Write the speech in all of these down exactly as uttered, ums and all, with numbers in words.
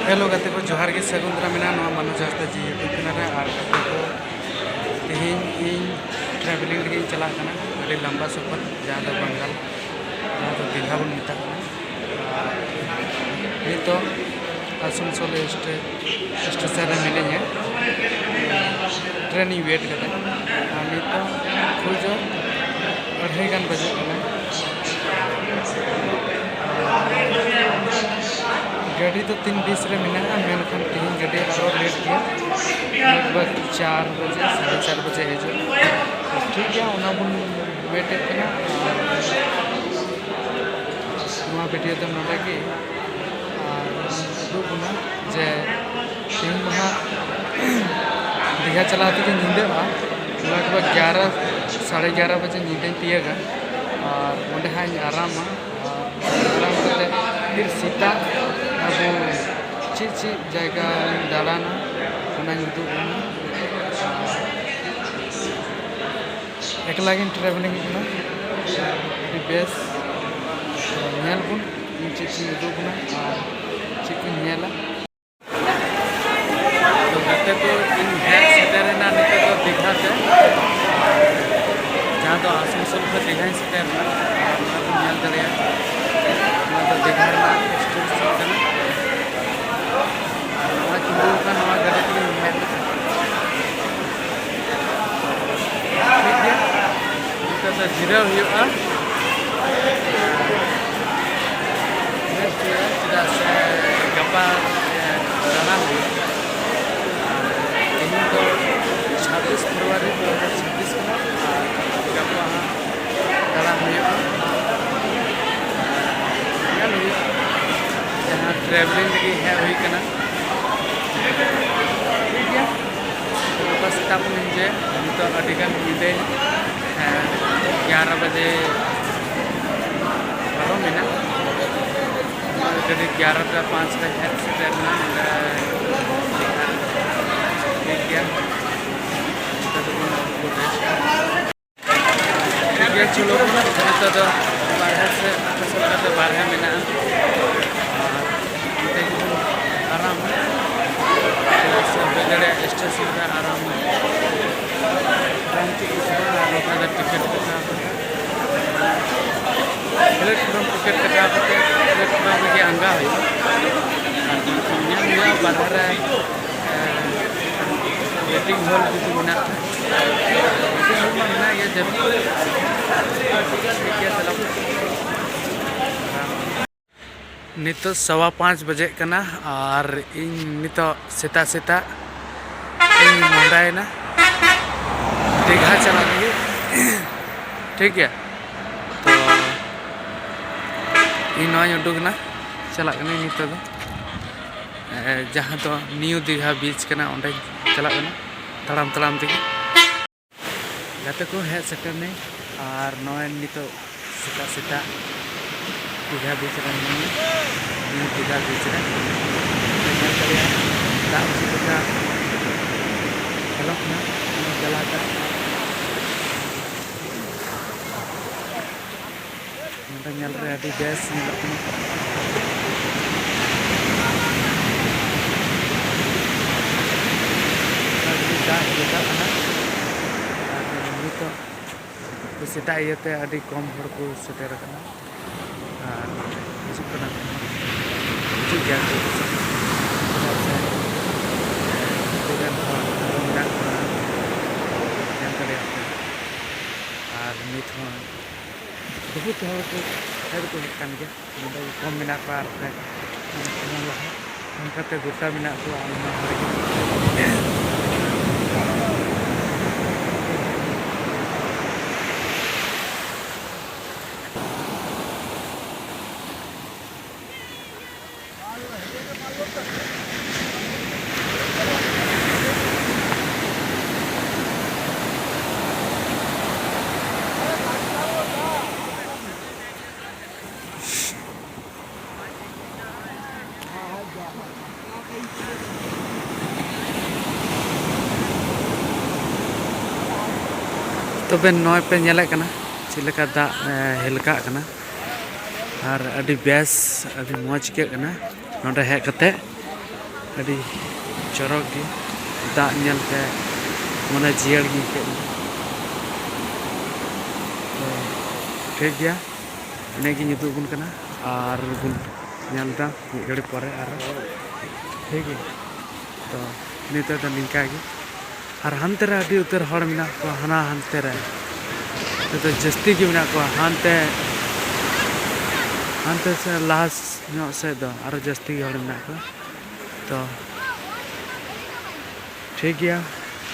Hello ᱜᱟᱛᱮ ᱠᱚ, ᱡᱚᱦᱟᱨ ᱜᱮ, ᱥᱟᱹᱜᱩᱱ ᱫᱟᱨᱟᱢ ᱢᱮᱱᱟᱜᱼᱟ ᱱᱚᱣᱟ ᱢᱟᱱᱚᱥ ᱦᱟᱸᱥᱫᱟ ᱡᱤ YouTube ᱪᱮᱱᱮᱞ ᱨᱮ᱾ ᱟᱨ ᱜᱟᱛᱮ ᱠᱚ, ᱛᱮᱦᱮᱧ ᱤᱧ ᱴᱨᱟᱵᱷᱮᱞᱤᱝ ᱞᱟᱹᱜᱤᱫ ᱤᱧ ᱪᱟᱞᱟᱜ ᱠᱟᱱᱟ, ᱟᱹᱰᱤ ᱞᱟᱢᱵᱟ ᱥᱚᱯᱷᱚᱨ, ᱡᱟᱦᱟᱸ ᱫᱚ ᱵᱟᱝᱜᱟᱞ, ᱡᱟᱦᱟᱸ ᱫᱚ ᱫᱤᱜᱷᱟ ᱵᱚᱱ ᱢᱮᱛᱟᱜ ᱠᱟᱱᱟ᱾ ᱟᱨ ᱱᱤᱛᱚᱜ ᱟᱥᱟᱱᱥᱳᱞ ᱥᱴᱮ-, ᱥᱴᱮᱥᱚᱱ ᱨᱮ ᱢᱤᱱᱟᱹᱧᱟ, ᱴᱨᱮᱱ ᱤᱧ ᱣᱮᱴ ᱠᱟᱫᱟ᱾ ᱟᱨ ᱱᱤᱛᱚᱜ ᱠᱷᱩᱵ ᱡᱳᱨ ᱟᱹᱲᱦᱟᱹᱭ ᱜᱟᱱ ᱵᱟᱡᱟᱜ ᱠᱟᱱᱟ᱾ ᱜᱟᱹᱰᱤ ᱫᱚ ᱛᱤᱱ ᱵᱤᱥ ᱨᱮ ᱢᱮᱱᱟᱜᱼᱟ, ᱢᱮᱱᱠᱷᱟᱱ ᱛᱮᱦᱮᱧ ᱜᱟᱹᱰᱤ ᱟᱨᱚ ᱞᱮᱴ ᱜᱮᱭᱟ, ᱞᱟᱜᱽ ᱵᱷᱟᱜᱽ ᱪᱟᱨ ᱵᱟᱡᱮ, ᱥᱟᱲᱮ ᱪᱟᱨ ᱵᱟᱡᱮ ᱦᱤᱡᱩᱜᱼᱟ᱾ ᱴᱷᱤᱠ ᱜᱮᱭᱟ, ᱚᱱᱟ ᱵᱚᱱ ᱣᱮᱴ ᱮᱫ ᱠᱟᱱᱟ᱾ ᱟᱨ ᱱᱚᱣᱟ ᱵᱷᱤᱰᱤᱭᱳ ᱫᱚ ᱱᱚᱰᱮ ᱜᱮ᱾ ᱟᱨ ᱩᱫᱩᱜ ᱵᱚᱱᱟ ᱡᱮ ᱛᱮᱦᱮᱧ ᱫᱚ ᱦᱟᱸᱜ ᱫᱤᱜᱷᱟ ᱪᱟᱞᱟᱣ ᱛᱮᱜᱮ ᱧᱤᱫᱟᱹᱜᱼᱟ, ᱞᱟᱜᱽ ᱵᱷᱟᱜᱽ ᱜᱮᱭᱟᱨᱟ, ᱥᱟᱲᱮ ᱜᱮᱭᱟᱨᱟ ᱵᱟᱡᱮ ᱧᱤᱫᱟᱹᱧ ᱛᱤᱭᱟᱹᱜᱟ᱾ ᱟᱨ ᱚᱸᱰᱮ ᱦᱟᱸᱜ ᱤᱧ ᱟᱨᱟᱢᱟ᱾ ᱟᱨ ᱟᱨᱟᱢ ᱠᱟᱛᱮ ᱯᱷᱤᱨ ᱥᱮᱛᱟᱜ ᱟᱵᱚ ᱪᱮᱫ ᱪᱮᱫ ᱡᱟᱭᱜᱟ ᱫᱟᱬᱟᱱᱟ, ᱚᱱᱟᱧ ᱩᱫᱩᱜ ᱵᱚᱱᱟ᱾ ᱮᱠᱞᱟ ᱜᱤᱧ ᱴᱨᱟᱵᱷᱮᱞᱤᱝ ᱠᱟᱱᱟ, ᱟᱹᱰᱤ ᱵᱮᱥ᱾ ᱛᱚ ᱧᱮᱞ ᱵᱚᱱ, ᱤᱧ ᱪᱮᱫ ᱪᱮᱫ ᱤᱧ ᱩᱫᱩᱜ ᱵᱚᱱᱟ ᱟᱨ ᱪᱮᱫ ᱠᱚᱧ ᱧᱮᱞᱟ᱾ ᱛᱚ ᱜᱟᱛᱮ ᱠᱚ, ᱤᱧ ᱦᱮᱡ ᱥᱮᱴᱮᱨᱮᱱᱟ ᱱᱤᱛᱚᱜ ᱫᱚ ᱫᱤᱜᱷᱟ ᱛᱮ, ᱡᱟᱦᱟᱸ ᱫᱚ ᱟᱥᱟᱱᱥᱳᱞ ᱠᱷᱚᱱ ᱫᱤᱜᱷᱟᱧ ᱥᱮᱴᱮᱨᱮᱱᱟ᱾ ᱟᱨ ᱱᱚᱣᱟ ᱠᱚ ᱧᱮᱞ ᱫᱟᱲᱮᱭᱟᱜᱼᱟ, ᱱᱚᱣᱟ ᱫᱚ ᱫᱤᱜᱷᱟ ᱨᱮᱱᱟᱜ ᱥᱴᱮᱥᱚᱱ ᱠᱟᱱᱟ᱾ ᱟᱨ ᱱᱚᱣᱟ ᱪᱩᱲᱟᱹᱣ ᱟᱠᱟᱱ ᱱᱚᱣᱟ ᱜᱟᱹᱰᱤ ᱛᱮᱜᱮᱧ ᱦᱮᱡ ᱞᱮᱱᱟ᱾ ᱴᱷᱤᱠ ᱜᱮᱭᱟ, ᱱᱤᱛᱚᱜ ᱫᱚ ᱡᱤᱨᱟᱹᱣ ᱦᱩᱭᱩᱜᱼᱟ᱾ ᱨᱮᱥᱴ ᱦᱩᱭᱩᱜᱼᱟ, ᱪᱮᱫᱟᱜ ᱥᱮ ᱜᱟᱯᱟ ᱫᱟᱬᱟᱱ ᱦᱩᱭᱩᱜᱼᱟ᱾ ᱛᱮᱦᱮᱧ ᱫᱚ ᱪᱷᱟᱵᱵᱤᱥ ᱯᱷᱮᱵᱽᱨᱩᱣᱟᱨᱤ ᱫᱩ ᱦᱟᱡᱟᱨ ᱪᱷᱟᱵᱵᱤᱥ ᱠᱟᱱᱟ, ᱟᱨ ᱜᱟᱯᱟ ᱦᱟᱸᱜ ᱫᱟᱬᱟᱱ ᱦᱩᱭᱩᱜᱼᱟ᱾ ᱧᱮᱞ ᱦᱩᱭᱩᱜᱼᱟ, ᱡᱟᱦᱟᱸ ᱴᱨᱟᱵᱷᱮᱞᱤᱝ ᱞᱟᱹᱜᱤᱫ ᱦᱮᱡ ᱦᱩᱭ ᱠᱟᱱᱟ᱾ ᱴᱷᱤᱠ ᱜᱮᱭᱟ, ᱜᱟᱯᱟ ᱥᱮᱛᱟᱜ ᱠᱷᱚᱱ ᱤᱧ ᱡᱮ ᱱᱤᱛᱚᱜ ᱟᱹᱰᱤ ᱜᱟᱱ ᱧᱤᱫᱟᱹ, ᱦᱮᱸ, ᱜᱮᱭᱟᱨᱟ ᱵᱟᱡᱮ ᱯᱟᱨᱚᱢ ᱮᱱᱟ᱾ ᱱᱚᱣᱟ ᱜᱟᱹᱰᱤ ᱜᱮᱭᱟᱨᱟ ᱴᱟ ᱯᱟᱸᱪ ᱨᱮ ᱦᱮᱡ ᱥᱮᱴᱮᱨ ᱮᱱᱟ ᱱᱚᱰᱮ᱾ ᱴᱷᱤᱠ ᱜᱮᱭᱟ, ᱱᱤᱛᱚᱜ ᱫᱚᱵᱚᱱ ᱨᱮᱥᱴ᱾ ᱴᱷᱤᱠ ᱜᱮᱭᱟ, ᱪᱚᱞᱚ ᱵᱚᱱ ᱱᱤᱛᱚᱜ ᱫᱚ ᱵᱟᱨᱦᱮ ᱥᱮᱫ, ᱟᱯᱮ ᱥᱮᱫ ᱞᱮᱠᱟᱛᱮ ᱵᱟᱨᱦᱮ ᱢᱮᱱᱟᱜᱼᱟ᱾ ᱟᱨ ᱚᱱᱛᱮ ᱜᱮᱵᱚᱱ ᱟᱨ ᱥᱩᱵᱤᱫᱷᱟ ᱟᱨᱟᱢ, ᱟᱨᱟᱢ ᱪᱮᱫ ᱠᱚ ᱥᱩᱵᱤᱫᱷᱟ, ᱟᱨ ᱱᱚᱛᱮ ᱫᱚ ᱴᱤᱠᱤᱴ ᱠᱟᱴᱟᱣ ᱠᱟᱛᱮ, ᱯᱞᱮᱴᱯᱷᱚᱨᱢ ᱴᱤᱠᱤᱴ ᱠᱟᱴᱟᱣ ᱠᱟᱛᱮ ᱯᱞᱮᱴᱯᱷᱚᱨᱢ ᱨᱮᱜᱮ ᱟᱸᱜᱟ ᱦᱩᱭᱩᱜᱼᱟ᱾ ᱟᱨ ᱧᱮᱞ ᱦᱩᱭᱩᱜᱼᱟ ᱵᱟᱨᱦᱮ ᱨᱮ, ᱮ, ᱣᱮᱴᱤᱝ ᱦᱚᱞ ᱡᱩᱫᱤ ᱢᱮᱱᱟᱜ ᱠᱷᱟᱱ᱾ ᱣᱮᱴᱤᱝ ᱦᱚᱞ ᱢᱟ ᱢᱮᱱᱟᱜ ᱜᱮᱭᱟ, ᱡᱟᱹᱨᱩᱲ ᱴᱷᱤᱠ ᱜᱮᱭᱟ, ᱪᱟᱞᱟᱣ᱾ ᱱᱤᱛᱚᱜ ᱥᱟᱣᱟ ᱯᱟᱸᱪ ᱵᱟᱡᱮᱜ ᱠᱟᱱᱟ ᱟᱨ ᱤᱧ ᱱᱤᱛᱚᱜ ᱥᱮᱛᱟᱜ ᱥᱮᱛᱟᱜ ᱤᱧ ᱢᱚᱦᱰᱟᱭᱮᱱᱟ ᱫᱤᱜᱷᱟ ᱪᱟᱞᱟᱜ ᱞᱟᱹᱜᱤᱫ᱾ ᱴᱷᱤᱠ ᱜᱮᱭᱟ, ᱛᱚ ᱤᱧ ᱱᱚᱣᱟᱧ ᱩᱰᱩᱠ ᱮᱱᱟ, ᱪᱟᱞᱟᱜ ᱠᱟᱹᱱᱟᱹᱧ ᱱᱤᱛᱚᱜ ᱫᱚ, ᱮ, ᱡᱟᱦᱟᱸ ᱫᱚ ᱱᱤᱭᱩ ᱫᱤᱜᱷᱟ ᱵᱤᱪ ᱠᱟᱱᱟ, ᱚᱸᱰᱮᱧ ᱪᱟᱞᱟᱜ ᱠᱟᱱᱟ ᱛᱟᱲᱟᱢ ᱛᱟᱲᱟᱢ ᱛᱮᱜᱮ᱾ ᱜᱟᱛᱮ ᱠᱚ, ᱦᱮᱡ ᱥᱮᱴᱮᱨ ᱱᱟᱹᱧ ᱟᱨ ᱱᱚᱜᱼᱚᱭ ᱱᱤᱛᱚᱜ ᱥᱮᱛᱟᱜ ᱥᱮᱛᱟᱜ ᱫᱤᱜᱷᱟ ᱵᱤᱪ ᱨᱮ ᱢᱤᱱᱟᱹᱧᱟ, ᱱᱤᱭᱩ ᱫᱤᱜᱷᱟ ᱵᱤᱪ ᱨᱮ᱾ ᱧᱮᱞ ᱫᱟᱲᱮᱭᱟᱜᱼᱟ ᱫᱟᱜ ᱪᱮᱫ ᱞᱮᱠᱟ ᱧᱮᱞᱚᱜ ᱠᱟᱱᱟ, ᱩᱱᱟᱹᱜ ᱡᱟᱞᱟ ᱫᱟᱜ᱾ ᱱᱚᱰᱮ ᱧᱮᱞ ᱨᱮ ᱟᱹᱰᱤ ᱵᱮᱥ ᱧᱮᱞᱚᱜ ᱠᱟᱱᱟ᱾ ᱚᱱᱠᱟ ᱜᱮ ᱫᱟᱜ ᱦᱤᱡᱩᱜ ᱠᱟᱱᱟ᱾ ᱟᱨ ᱱᱤᱛᱚᱜ ᱥᱮᱛᱟᱜ ᱤᱭᱟᱹᱛᱮ ᱟᱹᱰᱤ ᱠᱚᱢ ᱦᱚᱲ ᱠᱚ ᱥᱮᱴᱮᱨ ᱟᱠᱟᱱᱟ᱾ ᱟᱨ ᱦᱤᱡᱩᱜ ᱠᱟᱱᱟ ᱠᱚ, ᱦᱤᱡᱩᱜ ᱜᱮᱭᱟ ᱠᱚ᱾ ᱪᱮᱫᱟᱜ ᱥᱮ, ᱮ, ᱟᱹᱰᱤ ᱜᱟᱱ ᱦᱚᱲ ᱢᱮᱱᱟᱜ ᱠᱚᱣᱟ, ᱧᱮᱞ ᱫᱟᱲᱮᱭᱟᱜ ᱠᱟᱱᱟ᱾ ᱟᱨ ᱱᱤᱛ ᱦᱚᱸ ᱵᱚᱦᱩᱛ ᱦᱚᱲ ᱠᱚ ᱦᱮᱡ ᱫᱚᱠᱚ ᱦᱮᱡ ᱠᱟᱱ ᱜᱮᱭᱟ, ᱱᱚᱰᱮ ᱜᱮ ᱠᱚᱢ ᱢᱮᱱᱟᱜ ᱠᱚᱣᱟ᱾ ᱟᱨ ᱵᱟᱠᱷᱟᱡ ᱚᱱᱠᱟᱛᱮ ᱜᱚᱴᱟ ᱢᱮᱱᱟᱜ ᱠᱚᱣᱟ ᱟᱭᱢᱟ ᱦᱚᱲ ᱜᱮ᱾ ᱛᱚᱵᱮ ᱱᱚᱜᱼᱚᱭ ᱯᱮ ᱧᱮᱞᱮᱫ ᱠᱟᱱᱟ ᱪᱮᱫ ᱞᱮᱠᱟ ᱫᱟᱜ, ᱮ, ᱦᱮᱞᱠᱟᱜ ᱠᱟᱱᱟ᱾ ᱟᱨ ᱟᱹᱰᱤ ᱵᱮᱥ, ᱟᱹᱰᱤ ᱢᱚᱡᱽ ᱟᱹᱭᱠᱟᱹᱜ ᱠᱟᱱᱟ ᱱᱚᱰᱮ ᱦᱮᱡ ᱠᱟᱛᱮ, ᱟᱹᱰᱤ ᱪᱚᱨᱚᱠ ᱜᱮ᱾ ᱫᱟᱜ ᱧᱮᱞᱛᱮ ᱢᱚᱱᱮ ᱡᱤᱭᱟᱹᱲ ᱜᱮ ᱟᱹᱭᱠᱟᱹᱜ ᱠᱟᱱᱟ᱾ ᱛᱚ, ᱴᱷᱤᱠ ᱜᱮᱭᱟ, ᱮᱱᱮᱡ ᱜᱤᱧ ᱩᱫᱩᱜ ᱟᱵᱚᱱ ᱠᱟᱱᱟ ᱟᱨ ᱵᱚᱱ ᱧᱮᱞ ᱮᱫᱟ ᱢᱤᱫ ᱜᱷᱟᱹᱲᱤ ᱯᱚᱨᱮ ᱟᱨ᱾ ᱴᱷᱤᱠ ᱜᱮᱭᱟ, ᱛᱚ, ᱱᱤᱛᱚᱜ ᱫᱚ ᱱᱤᱝᱠᱟ ᱜᱮ᱾ ᱟᱨ ᱦᱟᱱᱛᱮ ᱨᱮ ᱟᱹᱰᱤ ᱩᱛᱟᱹᱨ ᱦᱚᱲ ᱢᱮᱱᱟᱜ ᱠᱚᱣᱟ, ᱦᱟᱱᱟ ᱦᱟᱱᱛᱮ ᱨᱮ, ᱱᱤᱛᱚᱜ ᱫᱚ ᱡᱟᱹᱥᱛᱤ ᱜᱮ ᱢᱮᱱᱟᱜ ᱠᱚᱣᱟ᱾ ᱦᱟᱱᱛᱮ, ᱦᱟᱱᱛᱮ ᱥᱮ ᱞᱟᱦᱟ ᱧᱚᱜ ᱥᱮᱫ ᱫᱚ ᱟᱨᱚ ᱡᱟᱹᱥᱛᱤ ᱜᱮ ᱦᱚᱲ ᱢᱮᱱᱟᱜ ᱠᱚᱣᱟ᱾ ᱛᱚ, ᱴᱷᱤᱠ ᱜᱮᱭᱟ,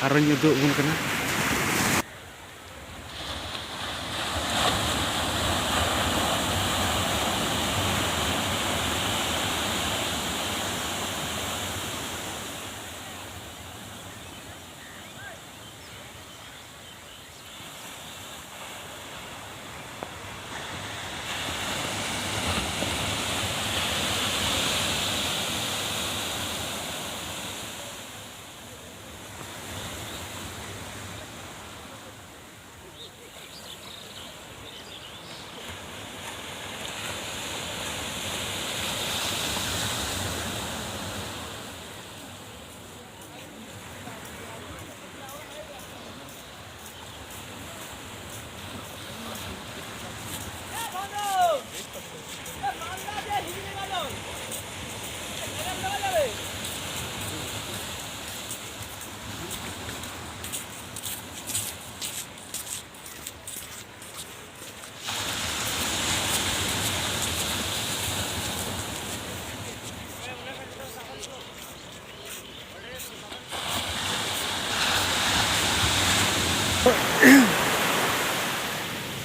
ᱟᱨᱚᱧ ᱩᱫᱩᱜ ᱟᱵᱚᱱ ᱠᱟᱱᱟ᱾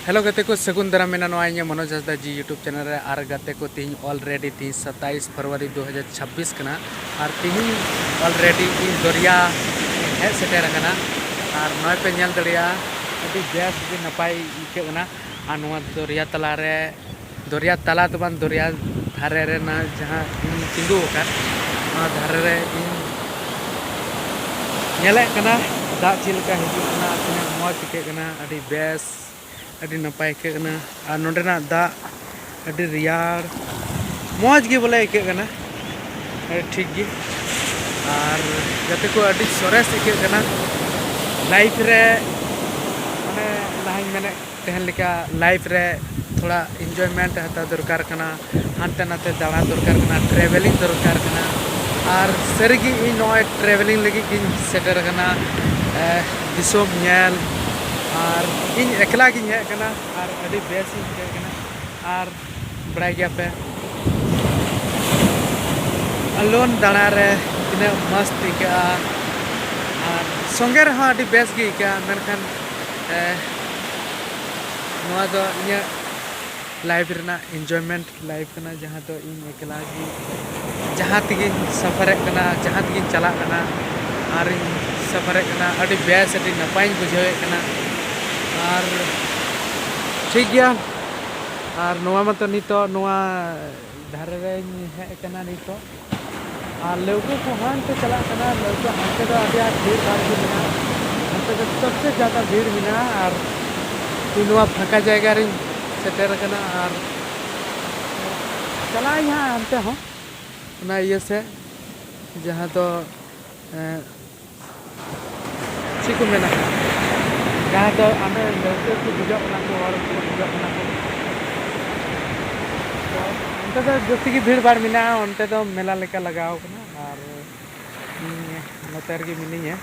Hello ᱜᱟᱛᱮ ᱠᱚ, ᱥᱟᱹᱜᱩᱱ ᱫᱟᱨᱟᱢ ᱢᱮᱱᱟᱜᱼᱟ ᱱᱚᱣᱟ ᱤᱧᱟᱹᱜ ᱢᱚᱱᱳᱡᱽ ᱦᱟᱸᱥᱫᱟ ᱡᱤ YouTube channel ᱨᱮ᱾ ᱟᱨ ᱜᱟᱛᱮ ᱠᱚ, ᱛᱤᱦᱤᱧ already, ᱛᱤᱦᱤᱧ ᱥᱟᱛᱟᱭᱤᱥ ᱯᱷᱮᱵᱽᱨᱩᱣᱟᱨᱤ ᱫᱩ ᱦᱟᱡᱟᱨ ᱪᱷᱟᱵᱵᱤᱥ ᱠᱟᱱᱟ᱾ ᱟᱨ ᱛᱤᱦᱤᱧ already ᱤᱧ ᱫᱚᱨᱭᱟ ᱦᱮᱡ ᱥᱮᱴᱮᱨ ᱟᱠᱟᱱᱟ᱾ ᱟᱨ ᱱᱚᱜᱼᱚᱭ ᱯᱮ ᱧᱮᱞ ᱫᱟᱲᱮᱭᱟᱜᱼᱟ, ᱟᱹᱰᱤ ᱵᱮᱥ, ᱟᱹᱰᱤ ᱱᱟᱯᱟᱭ ᱟᱹᱭᱠᱟᱹᱜ ᱠᱟᱱᱟ᱾ ᱟᱨ ᱱᱚᱣᱟ ᱫᱚᱨᱭᱟ ᱛᱟᱞᱟ ᱨᱮ, ᱫᱚᱨᱭᱟ ᱛᱟᱞᱟ ᱫᱚ ᱵᱟᱝ, ᱫᱚᱨᱭᱟ ᱫᱷᱟᱨᱮ ᱨᱮᱱᱟᱜ ᱡᱟᱦᱟᱸ ᱤᱧ ᱛᱤᱸᱜᱩ ᱟᱠᱟᱱ, ᱱᱚᱣᱟ ᱫᱷᱟᱨᱮ ᱨᱮ ᱤᱧ ᱧᱮᱞᱮᱫ ᱠᱟᱱᱟ ᱫᱟᱜ ᱪᱮᱫ ᱞᱮᱠᱟ ᱦᱤᱡᱩᱜ ᱠᱟᱱᱟ, ᱛᱤᱱᱟᱹᱜ ᱢᱚᱡᱽ ᱟᱹᱭᱠᱟᱹᱜ ᱠᱟᱱᱟ, ᱟᱹᱰᱤ ᱵᱮᱥ, ᱟᱹᱰᱤ ᱱᱟᱯᱟᱭ ᱟᱹᱭᱠᱟᱹᱜ ᱠᱟᱱᱟ᱾ ᱟᱨ ᱱᱚᱸᱰᱮᱱᱟᱜ ᱫᱟᱜ ᱟᱹᱰᱤ ᱨᱮᱭᱟᱲ, ᱢᱚᱡᱽ ᱜᱮ ᱵᱚᱞᱮ ᱟᱹᱭᱠᱟᱹᱜ ᱠᱟᱱᱟ, ᱟᱹᱰᱤ ᱴᱷᱤᱠ ᱜᱮ᱾ ᱟᱨ ᱜᱟᱛᱮ ᱠᱚ, ᱟᱹᱰᱤ ᱥᱚᱨᱮᱥ ᱟᱹᱭᱠᱟᱹᱜ ᱠᱟᱱᱟ ᱞᱟᱭᱤᱯᱷ ᱨᱮ᱾ ᱢᱟᱱᱮ, ᱞᱟᱦᱟᱧ ᱢᱮᱱᱮᱫ ᱛᱟᱦᱮᱱ ᱞᱮᱠᱟ, ᱞᱟᱭᱤᱯᱷ ᱨᱮ ᱛᱷᱚᱲᱟ ᱤᱱᱡᱚᱭᱢᱮᱱᱴ ᱦᱟᱛᱟᱣ ᱫᱚᱨᱠᱟᱨ ᱠᱟᱱᱟ, ᱦᱟᱱᱛᱮ ᱱᱟᱛᱮ ᱫᱟᱬᱟ ᱫᱚᱨᱠᱟᱨ ᱠᱟᱱᱟ, ᱴᱨᱟᱵᱷᱮᱞᱤᱝ ᱫᱚᱨᱠᱟᱨ ᱠᱟᱱᱟ᱾ ᱟᱨ ᱥᱟᱹᱨᱤᱜᱮ ᱤᱧ ᱱᱚᱜᱼᱚᱭ ᱴᱨᱟᱵᱷᱮᱞᱤᱝ ᱞᱟᱹᱜᱤᱫ ᱜᱤᱧ ᱥᱮᱴᱮᱨ ᱟᱠᱟᱱᱟ, ᱮ, ᱫᱤᱥᱚᱢ ᱧᱮᱞ᱾ ᱟᱨ ᱤᱧ ᱮᱠᱞᱟ ᱜᱤᱧ ᱦᱮᱡ ᱟᱠᱟᱱᱟ ᱟᱨ ᱟᱹᱰᱤ ᱵᱮᱥ ᱤᱧ ᱟᱹᱭᱠᱟᱹᱣ ᱠᱟᱱᱟ᱾ ᱟᱨ ᱵᱟᱲᱟᱭ ᱜᱮᱭᱟᱯᱮ, ᱟᱞᱳᱱ ᱫᱟᱬᱟ ᱨᱮ ᱛᱤᱱᱟᱹᱜ ᱢᱚᱡᱽ ᱟᱹᱭᱠᱟᱹᱜᱼᱟ, ᱟᱨ ᱥᱚᱸᱜᱮ ᱨᱮᱦᱚᱸ ᱟᱹᱰᱤ ᱵᱮᱥ ᱜᱮ ᱟᱹᱭᱠᱟᱹᱜᱼᱟ, ᱢᱮᱱᱠᱷᱟᱱ, ᱮ, ᱱᱚᱣᱟ ᱫᱚ ᱤᱧᱟᱹᱜ ᱞᱟᱭᱤᱯᱷ ᱨᱮᱱᱟᱜ ᱤᱱᱡᱚᱭᱢᱮᱱᱴ ᱞᱟᱭᱤᱯᱷ ᱠᱟᱱᱟ, ᱡᱟᱦᱟᱸ ᱫᱚ ᱤᱧ ᱮᱠᱞᱟ ᱜᱮ ᱡᱟᱦᱟᱸ ᱛᱮᱜᱮᱧ ᱥᱟᱯᱷᱟᱨᱮᱫ ᱠᱟᱱᱟ, ᱡᱟᱦᱟᱸ ᱛᱮᱜᱮᱧ ᱪᱟᱞᱟᱜ ᱠᱟᱱᱟ, ᱟᱨᱤᱧ ᱥᱟᱯᱷᱟᱨᱮᱫ ᱠᱟᱱᱟ, ᱟᱹᱰᱤ ᱵᱮᱥ, ᱟᱹᱰᱤ ᱱᱟᱯᱟᱭᱤᱧ ᱵᱩᱡᱷᱟᱹᱣᱮᱫ ᱠᱟᱱᱟ᱾ ᱟᱨ ᱴᱷᱤᱠ ᱜᱮᱭᱟ, ᱟᱨ ᱱᱚᱣᱟ ᱢᱟᱛᱚ ᱱᱤᱛᱚᱜ ᱱᱚᱣᱟ ᱫᱷᱟᱨᱮ ᱨᱮᱧ ᱦᱮᱡ ᱟᱠᱟᱱᱟ ᱱᱤᱛᱚᱜ᱾ ᱟᱨ ᱞᱟᱹᱣᱠᱟᱹ ᱠᱚ ᱦᱟᱱᱛᱮ ᱪᱟᱞᱟᱜ ᱠᱟᱱᱟ, ᱞᱟᱹᱣᱠᱟᱹ ᱦᱟᱱᱛᱮ ᱫᱚ ᱟᱹᱰᱤ ᱟᱸᱴ ᱵᱷᱤᱲ ᱵᱷᱟᱲ ᱜᱮ ᱢᱮᱱᱟᱜᱼᱟ, ᱦᱟᱱᱛᱮ ᱫᱚ ᱥᱚᱵᱥᱮ ᱡᱟᱫᱟ ᱵᱷᱤᱲ ᱢᱮᱱᱟᱜᱼᱟ᱾ ᱟᱨ ᱤᱧ ᱱᱚᱣᱟ ᱯᱷᱟᱸᱠᱟ ᱡᱟᱭᱜᱟ ᱨᱤᱧ ᱥᱮᱴᱮᱨ ᱟᱠᱟᱱᱟ ᱟᱨ ᱪᱟᱞᱟᱜ ᱟᱹᱧ ᱦᱟᱸᱜ ᱦᱟᱱᱛᱮ ᱦᱚᱸ, ᱚᱱᱟ ᱤᱭᱟᱹ ᱥᱮᱫ, ᱡᱟᱦᱟᱸ ᱫᱚ, ᱮᱸ, ᱪᱮᱫ ᱠᱚ ᱢᱮᱱᱟ, ᱡᱟᱦᱟᱸ ᱫᱚ ᱦᱟᱸᱰᱮ ᱞᱟᱹᱣᱠᱟᱹ ᱠᱚ ᱫᱮᱡᱚᱜ ᱠᱟᱱᱟ ᱠᱚ, ᱦᱚᱲ ᱠᱚ ᱫᱮᱡᱚᱜ ᱠᱟᱱᱟ ᱠᱚ᱾ ᱛᱚ ᱚᱱᱛᱮ ᱫᱚ ᱡᱟᱹᱥᱛᱤ ᱜᱮ ᱵᱷᱤᱲ ᱵᱷᱟᱲ ᱢᱮᱱᱟᱜᱼᱟ, ᱚᱱᱛᱮ ᱫᱚ ᱢᱮᱞᱟ ᱞᱮᱠᱟ ᱞᱟᱜᱟᱣ ᱠᱟᱱᱟ᱾ ᱟᱨ ᱤᱧ ᱱᱚᱛᱮ ᱨᱮᱜᱮ ᱢᱤᱱᱟᱹᱧᱟ,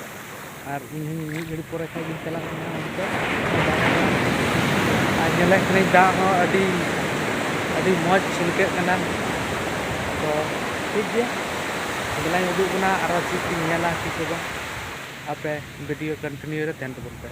ᱟᱨ ᱤᱧ ᱦᱚᱸ ᱢᱤᱫ ᱜᱷᱟᱹᱲᱤᱡ ᱯᱚᱨᱮ ᱠᱷᱟᱱ ᱜᱤᱧ ᱪᱟᱞᱟᱜ ᱠᱟᱱᱟ ᱚᱱᱛᱮ᱾ ᱟᱨ ᱧᱮᱞᱮᱫ ᱠᱟᱹᱱᱟᱹᱧ ᱫᱟᱜ ᱦᱚᱸ ᱟᱹᱰᱤ, ᱟᱹᱰᱤ ᱢᱚᱡᱽ ᱪᱷᱤᱞᱠᱟᱹᱜ ᱠᱟᱱᱟ᱾ ᱛᱚ ᱴᱷᱤᱠ ᱜᱮᱭᱟ, ᱫᱮᱞᱟᱧ ᱩᱫᱩᱜ ᱵᱚᱱᱟ ᱟᱨᱚ ᱪᱮᱫ ᱠᱚᱧ ᱧᱮᱞᱟ, ᱪᱮᱫ ᱠᱚ ᱵᱟᱝ᱾ ᱟᱯᱮ ᱵᱷᱤᱰᱤᱭᱳ ᱠᱚᱱᱴᱤᱱᱤᱭᱩ ᱨᱮ ᱛᱟᱦᱮᱱ ᱛᱟᱵᱚᱱ ᱯᱮ᱾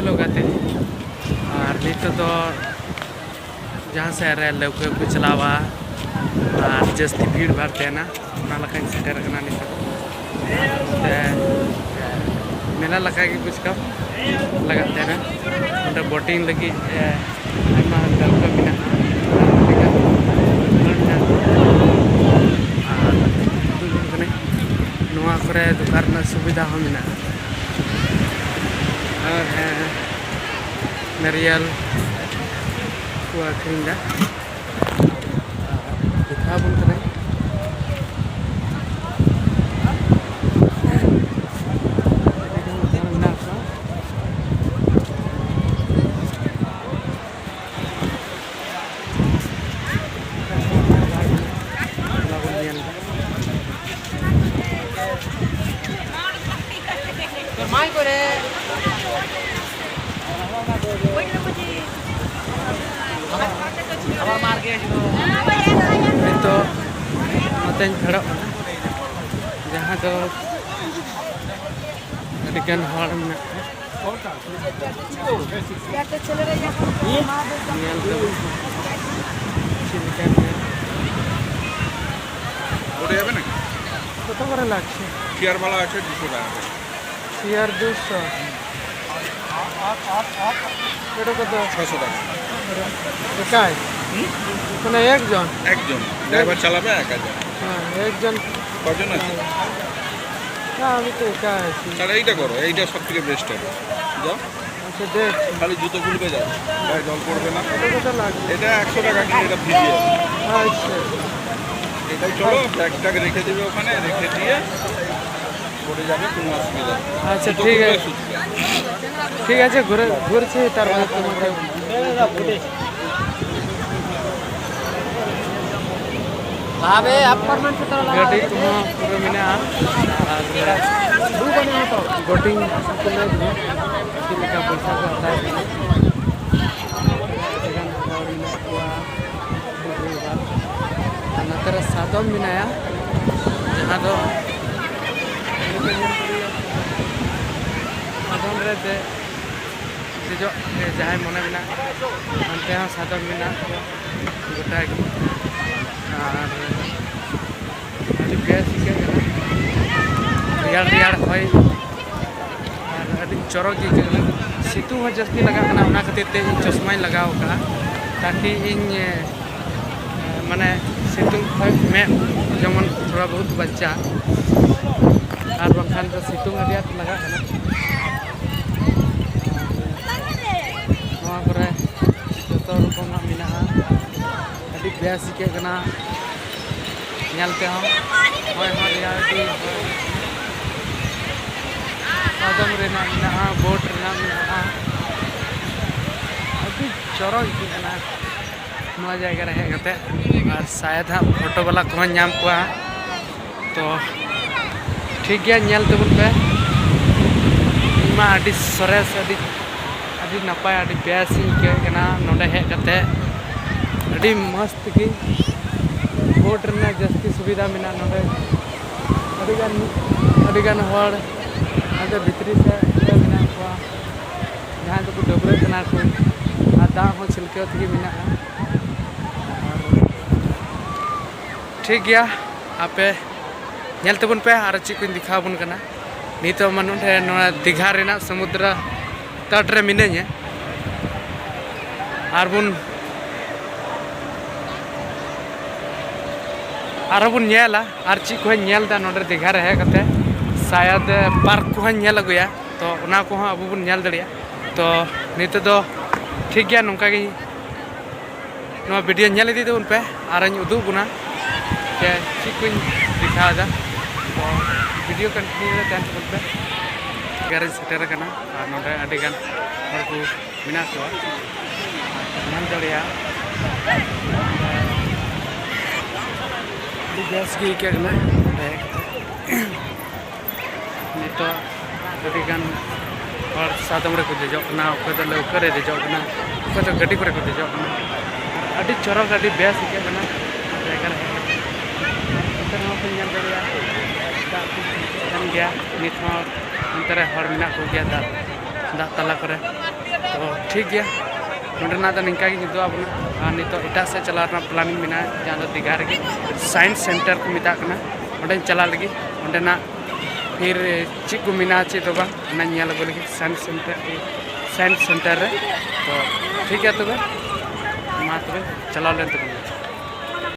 ᱦᱮᱞᱳ ᱜᱟᱛᱮ, ᱟᱨ ᱱᱤᱛᱚᱜ ᱫᱚ ᱡᱟᱦᱟᱸ ᱥᱮᱫ ᱨᱮ ᱞᱟᱹᱣᱠᱟᱹ ᱠᱚ ᱪᱟᱞᱟᱣᱟ ᱟᱨ ᱡᱟᱹᱥᱛᱤ ᱵᱷᱤᱲ ᱵᱷᱟᱲ ᱛᱟᱦᱮᱱᱟ, ᱚᱱᱟ ᱞᱮᱠᱟᱧ ᱥᱮᱴᱮᱨ ᱟᱠᱟᱱᱟ ᱱᱤᱛᱚᱜ᱾ ᱛᱮ ᱢᱮᱞᱟ ᱞᱮᱠᱟ ᱜᱮ ᱵᱩᱡᱽ ᱠᱟᱜ ᱞᱟᱜᱟᱜ ᱛᱟᱦᱮᱱᱟ᱾ ᱚᱸᱰᱮ ᱵᱳᱴᱤᱝ ᱞᱟᱹᱜᱤᱫ ᱮ, ᱟᱭᱢᱟ ᱞᱟᱹᱣᱠᱟᱹ ᱢᱮᱱᱟᱜᱼᱟ᱾ ᱟᱨ ᱱᱚᱣᱟ ᱠᱚᱨᱮ ᱫᱚᱠᱟᱱ ᱨᱮᱱᱟᱜ ᱥᱩᱵᱤᱫᱷᱟ ᱦᱚᱸ ᱢᱮᱱᱟᱜᱼᱟ᱾ ᱟᱨ ᱦᱮᱸ, ᱱᱟᱨᱤᱭᱟᱞ ᱠᱚ ᱟᱹᱠᱷᱨᱤᱧ ᱮᱫᱟ᱾ ᱫᱮᱠᱷᱟᱣ ᱟᱵᱚᱱ ᱠᱟᱱᱟᱭ᱾ ᱢᱮᱱᱟᱜ ᱠᱚᱣᱟ᱾ ᱚᱱᱟ ᱵᱚᱱ ᱧᱮᱞ ᱮᱫᱟ᱾ ᱱᱤᱛᱚᱜ ᱱᱚᱛᱮᱧ ᱯᱷᱮᱰᱚᱜ ᱠᱟᱱᱟ, ᱡᱟᱦᱟᱸ ᱫᱚ ᱟᱹᱰᱤᱜᱟᱱ ᱦᱚᱲ ᱢᱮᱱᱟᱜ ᱠᱚᱣᱟ᱾ ᱧᱮᱞ ᱛᱟᱵᱚᱱ ᱪᱮᱫ ᱞᱮᱠᱟ ᱢᱮᱱᱟᱜᱼᱟ᱾ ᱠᱚᱛᱚ ᱠᱚᱨᱮ লাগছে? চেয়ারওয়ালা আছে দুশো টাকা করে। চেয়ার দুশো। এটা কত? ছশো টাকা। একাই? মানে একজন? একজন। ড্রাইভার চালাবে এক হাজার। হ্যাঁ, একজন। কজন আছে? না, আমি তো একা আছি। তাহলে এইটা করো, এইটা সব থেকে বেস্ট হবে। যাও। আচ্ছা, দেখ। খালি জুতো খুলবে, যাও। গায়ে জল পড়বে না। এটা কত লাগবে? এটা একশো টাকা কিলো, এটা ফ্রি আছে। আচ্ছা। এটাই চলো, ব্যাগটাকে রেখে দিবে ওখানে, রেখে দিয়ে পড়ে যাবে, কোনো অসুবিধা নেই। আচ্ছা, জুতো ঠিক খুলবে, আছে। সুতো। ঠিক আছে, ঘুরে, ঘুরছি, তারপরে তোমাকে। ᱞᱟᱦᱟ ᱵᱮ, ᱟᱯᱟᱨᱴᱢᱮᱱᱴ ᱥᱮ ᱛᱟᱞᱟ ᱞᱟᱦᱟ᱾ ᱜᱟᱹᱰᱤ ᱠᱚᱦᱚᱸ ᱯᱩᱨᱟᱹ ᱢᱮᱱᱟᱜᱼᱟ᱾ ᱟᱨ ᱵᱳᱴᱤᱝ ᱠᱚᱞᱮ ᱪᱮᱫ ᱞᱮᱠᱟ ᱯᱚᱭᱥᱟ ᱠᱚ ᱦᱟᱛᱟᱣ ᱠᱟᱱᱟ᱾ ᱟᱹᱰᱤᱜᱟᱱ ᱦᱚᱲ ᱢᱮᱱᱟᱜ ᱠᱚᱣᱟ᱾ ᱟᱨ ᱱᱚᱛᱮ ᱨᱮ ᱥᱟᱫᱚᱢ ᱢᱮᱱᱟᱭᱟ, ᱡᱟᱦᱟᱸ ᱫᱚ ᱥᱟᱫᱚᱢ ᱨᱮ ᱫᱮᱡ ᱫᱮᱡᱚᱜ ᱛᱮ ᱡᱟᱦᱟᱸᱭ ᱢᱚᱱᱮ ᱢᱮᱱᱟᱜ, ᱚᱱᱛᱮ ᱦᱚᱸ ᱥᱟᱫᱚᱢ ᱢᱮᱱᱟᱜ ᱠᱚᱣᱟ ᱜᱚᱴᱟ ᱜᱮ᱾ ᱟᱨ ᱟᱹᱰᱤ ᱵᱮᱥ ᱟᱹᱭᱠᱟᱹᱜ ᱠᱟᱱᱟ, ᱨᱮᱭᱟᱲ ᱨᱮᱭᱟᱲ ᱦᱚᱭ, ᱟᱨ ᱟᱹᱰᱤ ᱪᱚᱨᱚᱠ ᱜᱮ ᱟᱹᱭᱠᱟᱹᱜ ᱠᱟᱱᱟ᱾ ᱥᱤᱛᱩᱝ ᱦᱚᱸ ᱡᱟᱹᱥᱛᱤ ᱞᱟᱜᱟᱜ ᱠᱟᱱᱟ, ᱚᱱᱟ ᱠᱷᱟᱹᱛᱤᱨ ᱛᱮ ᱤᱧ ᱪᱚᱥᱢᱟᱧ ᱞᱟᱜᱟᱣ ᱟᱠᱟᱫᱼᱟ, ᱛᱟᱠᱤ ᱤᱧ, ᱮ, ᱢᱟᱱᱮ ᱥᱤᱛᱩᱝ ᱠᱷᱚᱱ ᱢᱮᱫ ᱡᱮᱢᱚᱱ ᱛᱷᱚᱲᱟ ᱵᱚᱦᱩᱛ ᱵᱟᱧᱪᱟᱜ, ᱟᱨ ᱵᱟᱝᱠᱷᱟᱱ ᱫᱚ ᱥᱤᱛᱩᱝ ᱟᱹᱰᱤ ᱟᱸᱴ ᱞᱟᱜᱟᱜ ᱠᱟᱱᱟ᱾ ᱱᱚᱣᱟ ᱠᱚᱨᱮ ᱡᱚᱛᱚ ᱨᱚᱠᱚᱢᱟᱜ ᱢᱮᱱᱟᱜᱼᱟ, ᱟᱹᱰᱤ ᱵᱮᱥ ᱟᱹᱭᱠᱟᱹᱜ ᱠᱟᱱᱟ ᱧᱮᱞ ᱛᱮᱦᱚᱸ᱾ ᱦᱚᱭ ᱦᱚᱸ ᱨᱮᱭᱟᱲ ᱜᱮ, ᱥᱟᱫᱚᱢ ᱨᱮᱱᱟᱜ ᱢᱮᱱᱟᱜᱼᱟ, ᱵᱳᱴ ᱨᱮᱱᱟᱜ ᱢᱮᱱᱟᱜᱼᱟ, ᱟᱹᱰᱤ ᱪᱚᱨᱚᱠ ᱟᱹᱭᱠᱟᱹᱜ ᱠᱟᱱᱟ ᱱᱚᱣᱟ ᱡᱟᱭᱜᱟ ᱨᱮ ᱦᱮᱡ ᱠᱟᱛᱮ᱾ ᱟᱨ ᱥᱟᱭᱮᱫ ᱦᱟᱸᱜ ᱯᱷᱳᱴᱳ ᱵᱟᱞᱟ ᱠᱚᱦᱚᱸ ᱧᱟᱢ ᱠᱚᱣᱟ ᱦᱟᱸᱜ᱾ ᱛᱚ ᱴᱷᱤᱠ ᱜᱮᱭᱟ, ᱧᱮᱞ ᱛᱟᱵᱚᱱ ᱯᱮ᱾ ᱤᱧ ᱢᱟ ᱟᱹᱰᱤ ᱥᱚᱨᱮᱥ, ᱟᱹᱰᱤ, ᱟᱹᱰᱤ ᱱᱟᱯᱟᱭ, ᱟᱹᱰᱤ ᱵᱮᱥ ᱤᱧ ᱟᱹᱭᱠᱟᱹᱣᱮᱫ ᱠᱟᱱᱟ ᱱᱚᱰᱮ ᱦᱮᱡ ᱠᱟᱛᱮ᱾ ᱟᱹᱰᱤ ᱢᱚᱡᱽ ᱛᱮᱜᱮ ᱵᱳᱴ ᱨᱮᱱᱟᱜ ᱡᱟᱹᱥᱛᱤ ᱥᱩᱵᱤᱫᱷᱟ ᱢᱮᱱᱟᱜᱼᱟ ᱱᱚᱰᱮ᱾ ᱟᱹᱰᱤᱜᱟᱱ, ᱟᱹᱰᱤᱜᱟᱱ ᱦᱚᱲ ᱦᱟᱱᱛᱮ ᱵᱷᱤᱛᱨᱤ ᱥᱮᱫ ᱨᱮ ᱢᱮᱱᱟᱜ ᱠᱚᱣᱟ, ᱡᱟᱦᱟᱸᱭ ᱫᱚᱠᱚ ᱰᱟᱹᱵᱽᱨᱟᱹᱜ ᱠᱟᱱᱟ ᱠᱚ, ᱟᱨ ᱫᱟᱜ ᱦᱚᱸ ᱪᱷᱤᱞᱠᱟᱹᱣ ᱛᱮᱜᱮ ᱢᱮᱱᱟᱜᱼᱟ᱾ ᱴᱷᱤᱠ ᱜᱮᱭᱟ, ᱟᱯᱮ ᱧᱮᱞ ᱛᱟᱵᱚᱱ ᱯᱮ ᱟᱨ ᱪᱮᱫ ᱠᱚᱧ ᱫᱮᱠᱷᱟᱣ ᱟᱵᱚᱱ ᱠᱟᱱᱟ᱾ ᱱᱤᱛᱚᱜ ᱢᱟ ᱱᱚᱰᱮ ᱱᱚᱣᱟ ᱫᱤᱜᱷᱟ ᱨᱮᱱᱟᱜ ᱥᱚᱢᱩᱫᱨᱚ ᱛᱚᱴ ᱨᱮ ᱢᱤᱱᱟᱹᱧᱟ᱾ ᱟᱨ ᱵᱚᱱ, ᱟᱨᱦᱚᱸ ᱵᱚᱱ ᱧᱮᱞᱟ ᱟᱨ ᱪᱮᱫ ᱠᱚᱧ ᱧᱮᱞ ᱮᱫᱟ ᱱᱚᱰᱮ ᱫᱤᱜᱷᱟ ᱨᱮ ᱦᱮᱡ ᱠᱟᱛᱮ᱾ ᱥᱟᱭᱟᱫ ᱯᱟᱨᱠ ᱠᱚᱦᱚᱸᱧ ᱧᱮᱞ ᱟᱹᱜᱩᱭᱟ, ᱛᱚ ᱚᱱᱟ ᱠᱚᱦᱚᱸ ᱟᱵᱚ ᱵᱚᱱ ᱧᱮᱞ ᱫᱟᱲᱮᱭᱟᱜᱼᱟ᱾ ᱛᱚ ᱱᱤᱛᱚᱜ ᱫᱚ ᱴᱷᱤᱠ ᱜᱮᱭᱟ, ᱱᱚᱝᱠᱟ ᱜᱮ ᱱᱚᱣᱟ ᱵᱷᱤᱰᱤᱭᱳ ᱧᱮᱞ ᱤᱫᱤ ᱛᱟᱵᱚᱱ ᱯᱮ, ᱟᱨᱤᱧ ᱩᱫᱩᱜ ᱵᱚᱱᱟ ᱡᱮ ᱪᱮᱫ ᱠᱚᱧ ᱫᱮᱠᱷᱟᱣ ᱮᱫᱟ᱾ ᱛᱚ ᱵᱷᱤᱰᱤᱭᱳ ᱠᱚᱱᱴᱤᱱᱤᱭᱩ ᱨᱮ ᱛᱟᱦᱮᱱ ᱛᱟᱵᱚᱱ ᱯᱮ᱾ ᱡᱟᱭᱜᱟ ᱨᱤᱧ ᱥᱮᱴᱮᱨ ᱟᱠᱟᱱᱟ ᱟᱨ ᱱᱚᱰᱮ ᱟᱹᱰᱤ ᱜᱟᱱ ᱦᱚᱲ ᱠᱚ ᱢᱮᱱᱟᱜ ᱠᱚᱣᱟ, ᱧᱮᱞ ᱫᱟᱲᱮᱭᱟᱜᱼᱟ᱾ ᱟᱹᱰᱤ ᱵᱮᱥ ᱜᱮ ᱟᱹᱭᱠᱟᱹᱜ ᱠᱟᱱᱟ ᱱᱚᱰᱮ ᱦᱮᱡ ᱠᱟᱛᱮ᱾ ᱱᱤᱛᱚᱜ ᱟᱹᱰᱤᱜᱟᱱ ᱦᱚᱲ ᱥᱟᱫᱚᱢ ᱨᱮᱠᱚ ᱫᱮᱡᱚᱜ ᱠᱟᱱᱟ, ᱚᱠᱚᱭ ᱫᱚ ᱞᱟᱹᱣᱠᱟᱹ ᱨᱮ ᱫᱮᱡᱚᱜ ᱠᱟᱱᱟ, ᱚᱠᱚᱭ ᱫᱚ ᱜᱟᱹᱰᱤ ᱠᱚᱨᱮ ᱠᱚ ᱫᱮᱡᱚᱜ ᱠᱟᱱᱟ᱾ ᱟᱹᱰᱤ ᱪᱚᱨᱚᱠ, ᱟᱹᱰᱤ ᱵᱮᱥ ᱟᱹᱭᱠᱟᱹᱜ ᱠᱟᱱᱟ ᱡᱟᱭᱜᱟ ᱨᱮ ᱦᱮᱡ ᱠᱟᱛᱮ᱾ ᱚᱱᱛᱮ ᱨᱮᱦᱚᱸ ᱯᱮ ᱧᱮᱞ ᱫᱟᱲᱮᱭᱟᱜᱼᱟ, ᱫᱟᱜ ᱠᱚ ᱠᱟᱱ ᱜᱮᱭᱟ, ᱱᱤᱛ ᱦᱚᱸ ᱚᱱᱛᱮ ᱨᱮ ᱦᱚᱲ ᱢᱮᱱᱟᱜ ᱠᱚᱜᱮᱭᱟ ᱫᱟᱜ ᱫᱟᱜ ᱛᱟᱞᱟ ᱠᱚᱨᱮ᱾ ᱛᱚ ᱴᱷᱤᱠ ᱜᱮᱭᱟ, ᱱᱚᱸᱰᱮᱱᱟᱜ ᱫᱚ ᱱᱤᱝᱠᱟ ᱜᱤᱧ ᱩᱫᱩᱜ ᱟᱵᱚᱱᱟ᱾ ᱟᱨ ᱱᱤᱛᱚᱜ ᱮᱴᱟᱜ ᱥᱮᱫ ᱪᱟᱞᱟᱣ ᱨᱮᱱᱟᱜ ᱯᱞᱟᱱᱤᱝ ᱢᱮᱱᱟᱜᱼᱟ, ᱡᱟᱦᱟᱸ ᱫᱚ ᱫᱤᱜᱷᱟ ᱨᱮᱜᱮ ᱥᱟᱭᱮᱱᱥ ᱥᱮᱱᱴᱟᱨ ᱠᱚ ᱢᱮᱛᱟᱜ ᱠᱟᱱᱟ, ᱚᱸᱰᱮᱧ ᱪᱟᱞᱟᱜ ᱞᱟᱹᱜᱤᱫ᱾ ᱚᱸᱰᱮᱱᱟᱜ ᱯᱷᱤᱨ ᱪᱮᱫ ᱠᱚ ᱢᱮᱱᱟᱜᱼᱟ, ᱪᱮᱫ ᱫᱚ ᱵᱟᱝ, ᱚᱱᱟᱧ ᱧᱮᱞ ᱟᱹᱜᱩ ᱞᱟᱹᱜᱤᱫ ᱥᱟᱭᱮᱱᱥ ᱥᱮᱱᱴᱟᱨ, ᱥᱟᱭᱮᱱᱥ ᱥᱮᱱᱴᱟᱨ ᱨᱮ᱾ ᱛᱚ ᱴᱷᱤᱠ ᱜᱮᱭᱟ ᱛᱚᱵᱮ, ᱢᱟ ᱛᱚᱵᱮ ᱪᱟᱞᱟᱣ ᱞᱮᱱ ᱛᱟᱵᱚᱱ᱾